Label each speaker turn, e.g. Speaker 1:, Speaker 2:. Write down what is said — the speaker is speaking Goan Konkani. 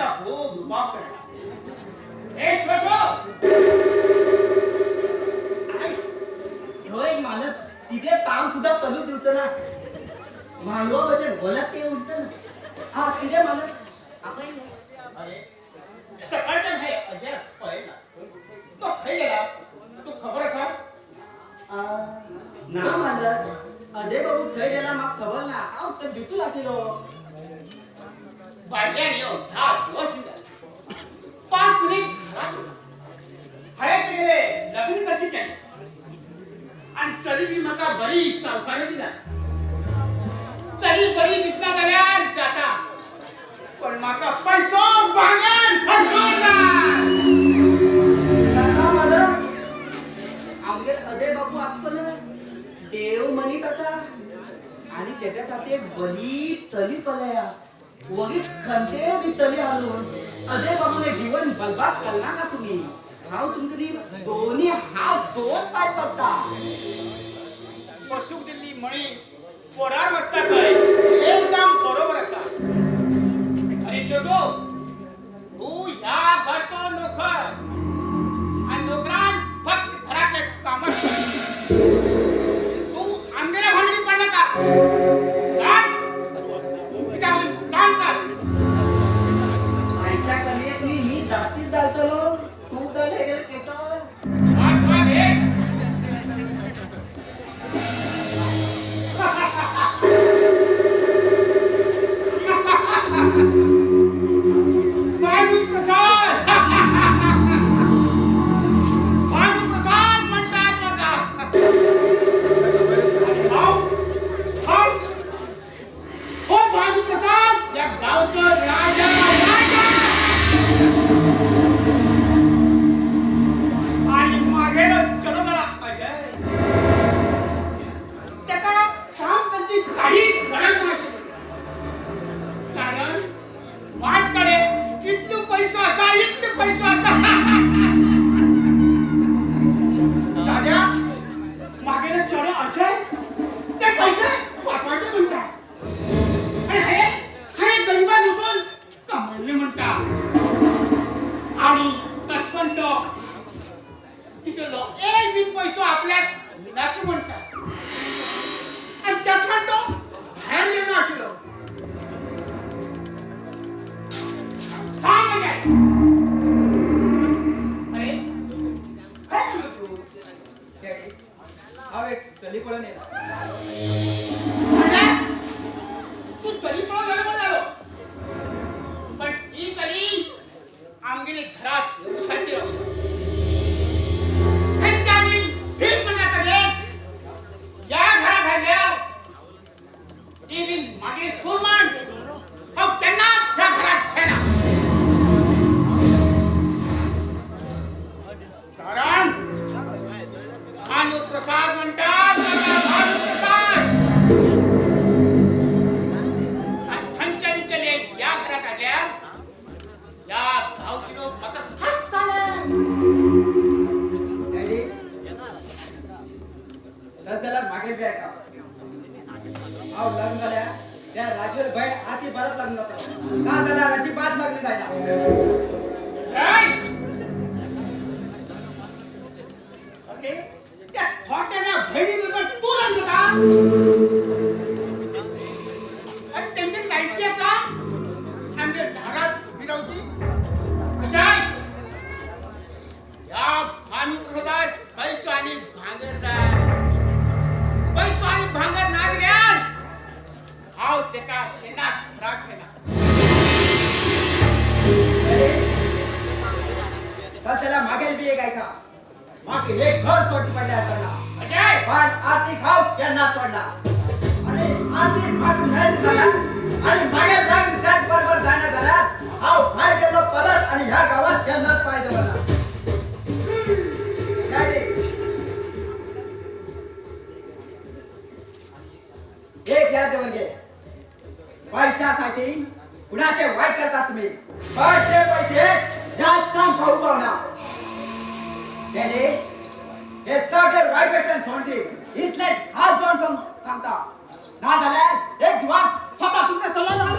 Speaker 1: दिसा खूब रुबाब करता. ए छोटो
Speaker 2: हो एक मालक तिथे काम सुद्धा कमी दिवचं ना मानवा बद्दल बोलत ते उठतं ना. हा तिथे मालक आपण.
Speaker 1: अरे सकाळच्या नाही अजय पळेना तो खंय गेला तू खबर आसा?
Speaker 2: ना मालक अजय बाबू थंय गेला म्हाका खबर ना. हांव थंय भितू लागलो
Speaker 1: भायल्यान येवन 10 दिवस जाले 5 मिनीट हांवें तेगेले लग्न करची केलें आनी चली बी म्हाका बरी सावकारी दिला. चली बरी दिसना जाल्यार जाता पण म्हाका पयसो भांगर भरपूर जाय.
Speaker 2: जाता मालक आमगेर अजय बाबू आसतलो देव म्हणीत आतां आनी तेच्या खातीर बरी चली पळया वगीच खंयचेय दिसतली हाडून अजय बाबूले जीवन बर्बाद करनाका तुमी. हांव तुमकां दोनी हात दोन पांय पडटा.
Speaker 1: पशूक दिल्ली मणी पोडार वचता खंय एकदम बरोबर आसा. अरे शेटो तूं ह्या घरचो नोकर आनी नोकरान फक्त घरांतले कामां तूं आमगेल्या भांगडी पडनाका. काम कर.
Speaker 2: आयच्या कलयेक न्ही मी धास्तीच घालतलो तूं घाल हेगेले केटो.
Speaker 1: भानुप्रसाद भानुप्रसाद म्हणटात म्हाका. हांव हांव हो भानुप्रसाद ह्या गांवचो राजा राजा आनी मागेलो चलो जाला अजय ताका काम करची काही गरज नाशिल्ली कारण वाच कडे इतलो पैसो आसा इतलो पैसो आसा. साद्या मागेले चेडो अजय ते पैसे वाटवाचे म्हणटा आनी हे हे गरिबान उठून कमयल्ले म्हणटा आनी तशें म्हणटो तितलो एक बीन पैसो आपल्याक नाका म्हणटा आनी तशें म्हणटो भायर गेलो आशिल्लो. सांग अजय. अरे खंय गेलो तूं?
Speaker 2: डॅडी हांव एक चली पळोवन येयला.
Speaker 1: अरे तूं चली पळोवन जालो म्हण जालो पण ही चली आमगेली घरात येवू सारकी रावू खंयच्या फीस म्हणटा तगे ह्या घरात हाडल्या ती बीन मागीर सून म्हण हांव केन्नाच ह्या घरात खेळना. कारण भानुप्रसाद म्हणटात म्हाका भानुप्रसाद आनी थंयच्या बिंचले ह्या घरात हाडल्यार ह्या गांवचे लोक म्हाका हांसताले.
Speaker 2: डॅडी तशें जाल्यार मागीर बी आयका हांव लग्न जाल्यार त्या राजूर भयण आती बरत लग्न जाता ना जाल्यार अजिबात लग्न जायना.
Speaker 1: जय ओके त्या थोट्याच्या भयणी बरोबर तूं लग्न जाता आनी तेंगे लायकी आसा आमच्या दारात उबी रावची. अजय ह्या भानुप्रसादाक पैसो आनी भांगर जाय. पैसो आनी भांगर ना दिल्यार हांव तेका केन्नाच घराक घेना.
Speaker 2: तशें जाल्यार मागेल बी एक आयका म्हाका एक घर सोडचें पडलें आसतना
Speaker 1: अजय
Speaker 2: पण आरतीक हांव केन्ना सोडना. आनी आरती म्हाका मेळना जाल्यार आनी मागीर लग्न त्याच बरोबर जायना जाल्यार हांव भायर गेलो परत आनी ह्या गांवांत केन्नाच पांय दवरना. डॅडी एक याद दवर घे पैशासाठी कुणाचे वाईट करता तुम्ही पण ते पैसे जास्त खाऊ पावना. डॅडी हे सगळे वाईट व्यसन सोडून दी इतलेच हात जोडून सांगता ना जाल्यार एक दिवस स्वतः तुमच्या चलना.